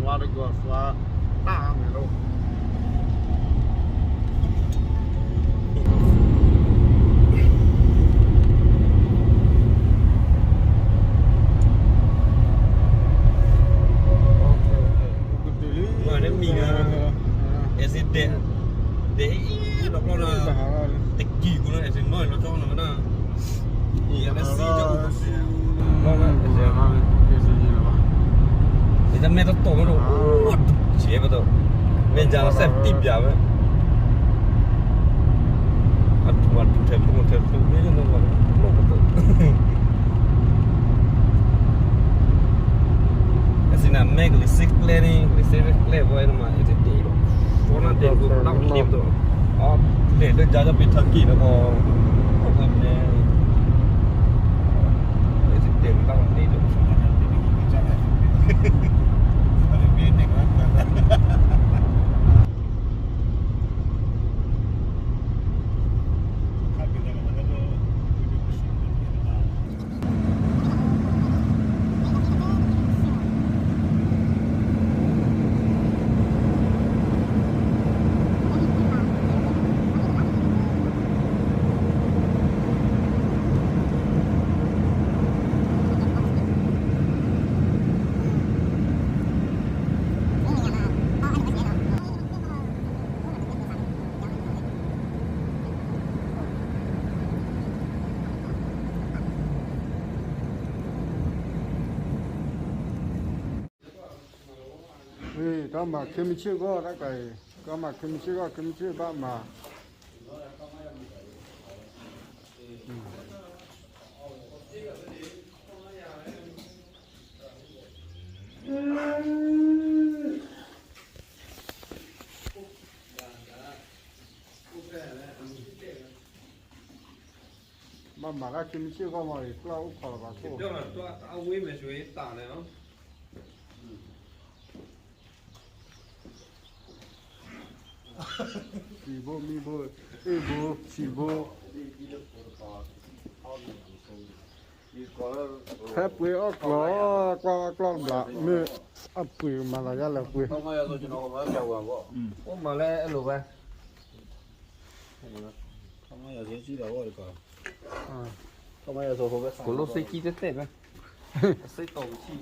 ပှၤတဂီၤသွါတၢ်အါန့ၣ်လီၤ. မ့ၢ်မံၤ accident ဒ်အံၤ ဒီးကျီၢ်ဒီး တကံၢ်ကူလၢ accident နီၢ်လီၤကၠီနီၤဝဲဒၣ် ယဲၢ်ဆံကၠီ မ့ၢ်တၢ်မဲာ်တတီၤမ့ၢ်တအိၣ်ဒုးကဲးစ့ယံၤလီၤဘၣ်. မ့ၢ်ယၤလီၤစဲးတံၢ်ပၠးဝဲ အထူးအထူးထဲသိးထဲသိးမ့ၢ်လီၤ အစံနၤမဲကလံၤစ့ကျဲန့ၣ် ကလံၤစ့ကျဲဝဲနမၤ accident ဒီး ဖီနၢ်ဒဲးကလီၤန့ၣ်ဒီး အလဲၤလၢယါယီၢ်ပ့ၤထၢက့ၤဒီး အလဲၤ accident လီၤန့ၣ်ဒီး တၢ်မၤခဲမုၢ်ဆ့ၣ်ဂီၢ်တၢ်ကါအံၤ ကမၤခဲမုၢ်ဆ့ၣ်ဂီၢ် ခဲမုၢ်ဆ့ၣ်ဘၣ်မၤ ဘၣ်မၤတၢ်ခဲမုၢ်ဆ့ၣ်ဂီၢ်မး ကျီၢ်အိၣ်ခိးလီၤဘၣ်ခိၣ် အဝ့ၢ်မဲာ်ဆွ့တၢ်လဲၣ်နီၤ သံဘိမံဘိ အ့ၣ်ဘိ ဆံးဘိ ဖဲပှ့ၤအီၣ်ကျီၢ် ကွၢ်အီၣ်ကျီၢ်တဘျီ မ့ၢ်အပှ့ၤမၤလီၤယါလၢပှ့ၤ အိၣ်မၤလၢအဲၣ်လိာ်ဝဲ ကိးလိစ့ကံတဲတဲဘၣ် စ့တီၢ်ပထံၣ် နၤတကီၢ်ဆီၣ်ထီ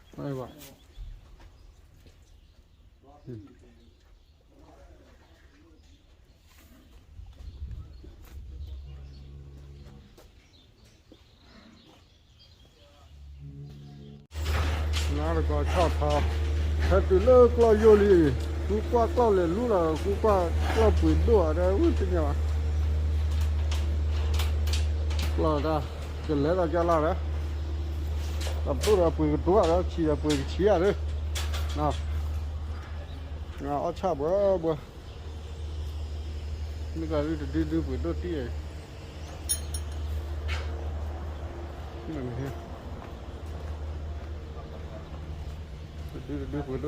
ဟဲတုၤလၢကျီၢ်ယိာ်လံ ဃုကွၢ်ကျီၢ်လဲၤလူလီၤ ဃုကွၢ်ကျီၢ်ပှ့ၤဒိၣ်ဧါ တဝံၣ်တညါဘၣ် ကျီၢ်တၢ် ကလဲၤလီၤကၢ်လၢ်ဒီး အဒိၣ်ဒီးပှ့ၤကဒိၣ်ဒီး ဆံးဒီးပှ့ၤကဆံးဧါဒီး အီၣ်ဆၣ်ဘှဲဘှဲ မ့ၢ်ကဒုတဒုဒုပှ့ၤဒိၣ်တံၢ် တဒုတဒုပှ့ၤဒိၣ်တံၢ်လီၤ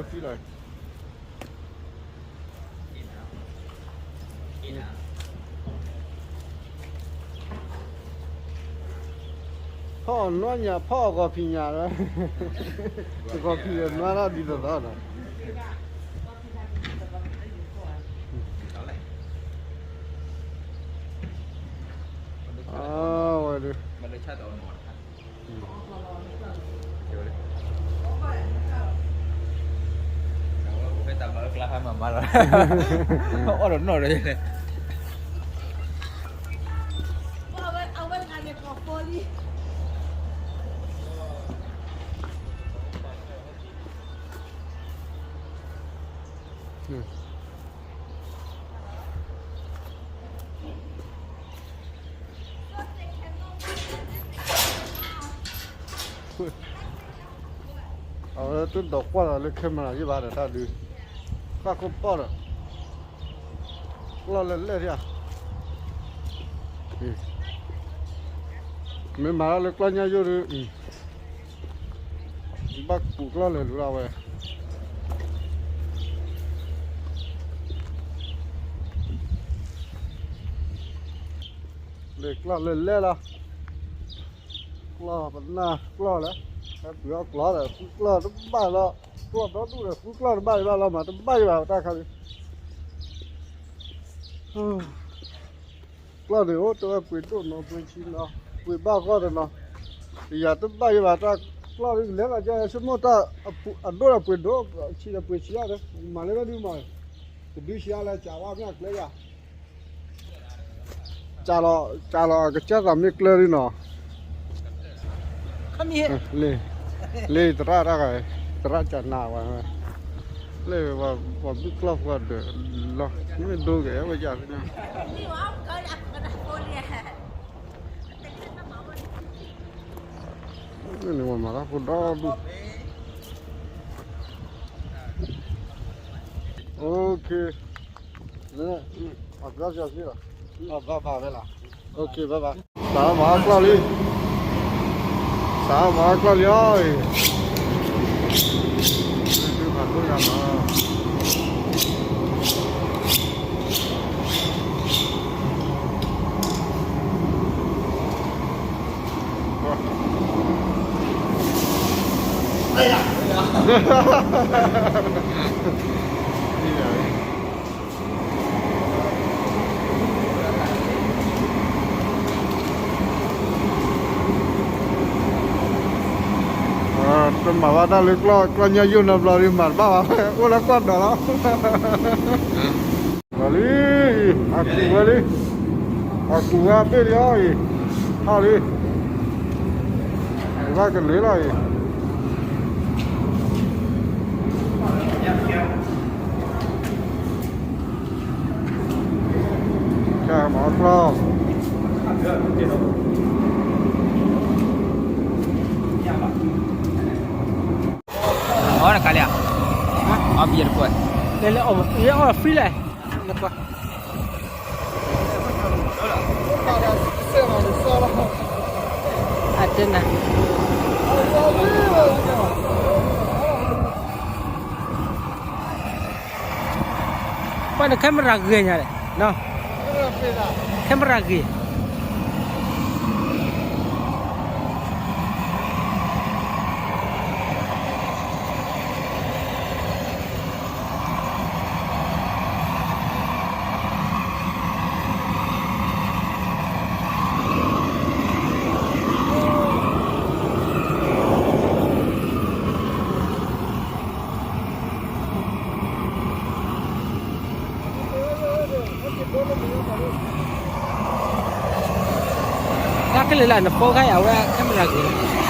ဖီၣ်အီၤနွါညၣ် ဖီၣ်အီၤဂီၤဖံးညၣ်လီၤ ဂီၤဖံးဒီးနွါတၢ်ဒ်သိးသိးဒီး အဝဲဒုး ဖဲတၢ်ဘျီလၢကျါဟါမၤမၤလီၤ အီၣ်ဒီးနီၢ်ဒီး အဝဲတဒိးကွၢ်လီၤလၢ camera ယဘၣ်ဒီးတၢ်ဒုး ဃၣ်ခိၣ်ပီၣ်ဒီး ကျီၢ်လဲၣ်လဲၣ်ဒၣ် မ့ၢ်မၤတၢ်လၢကျီၢ်ညါယိာ်ဒီး ဘၣ်ကူးကျီၢ်လဲၤလူၤလီၤဝဲ လဲၤကျီၢ်လဲၣ်လဲၣ်လီၤ ကျီၢ်ပနၢ်ကျီၢ်လဲၣ် ဟဲပှ့ၤအီၣ်ကျီၢ်ဒီး ဃုကျီၢ်တဘၣ်လီၤ ကျီၢ်ဒီဒူၣ်ဒီး ဃုကျီၢ်တဘၣ်ယဘၣ်လီၤမး တဘၣ်ယဘၣ်တၢ်ခါလံ. ကျီၢ်န့ၣ်အိၣ်တဝဲပှ့ၤဒိၣ်နီၤ ပှ့ၤဆံနီၤ ပှ့ၤဘၣ်ကီၢ်တနီၤ ယၤတဘၣ်ယဘၣ်တၢ်ကျီၢ်လံ လဲၤလီၤကဲဆိကမိၣ်တၢ်အဒိၣ်ဒီးပှ့ၤဒိၣ် ဆံဒီးပှ့ၤဆံအါဒီး မၤလၢဘၣ်ဒုမၤ တဒုဆံအါလၢ ကၢ်ဝါမ့ၢ်အကျဲယၤ ကၢ်လီၤ ကၢ်လီၤ အကစၢ်သးမ့ၢ်ကျၢၤလံနီၤ လ့ လ့ သရၣ်တၢ်ဂၤ သရၣ်ကနၤဝဲ လ့ ပှၤဘုၣ်ကျီၢ်ဖိအဒၢးလီၤ မ့ၢ်ဒိကဲဝဲယၤသ့ၣ်ညါ န့ၣ်ဝဲမၤတၢ်ဖိဒီဒူၣ် OK အဘၣ်ဘၣ်ဝဲလီၤ OK ဘၣ်ဘၣ် စးမၤအကျီၢ်လံ စးမၤအကျီၢ်လံအီၤအံၤ ဒုးဖးဒိၣ်ညါမး တမၤဘၣ်တၢ်လၢကျီၢ် ကျီၢ်ညါယိၣ်နီတဘျီဒီး မၤတဘၣ်ဘၣ် အိၣ်လၢကီၢ်ဒီးလီၤ လီၤလံ အကူးဝဲလံ အကူးဝဲအဘ့ၣ်လံအီၤအံၤ ထီၣ်လံ ဘၣ်ကလ့ၤလီၤအံၤ ကမၤကျီၢ် အီၣ်တခါလံဧါ အီၣ်ဘံယတကွဲး လဲၤလဲၤအီၣ် ယဲအီၣ် free လဲၣ် နကွၢ် အတဲနၤ ပှၤန့ၣ် camera ဂ့ၤညါလဲၣ်, camera ဂ့ၤ တၢ်ကလဲၤလၢနဖိခါအံၤ အဝဲ camera ဂ့ၤလီၤ.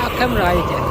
အ camera အံၤကဲ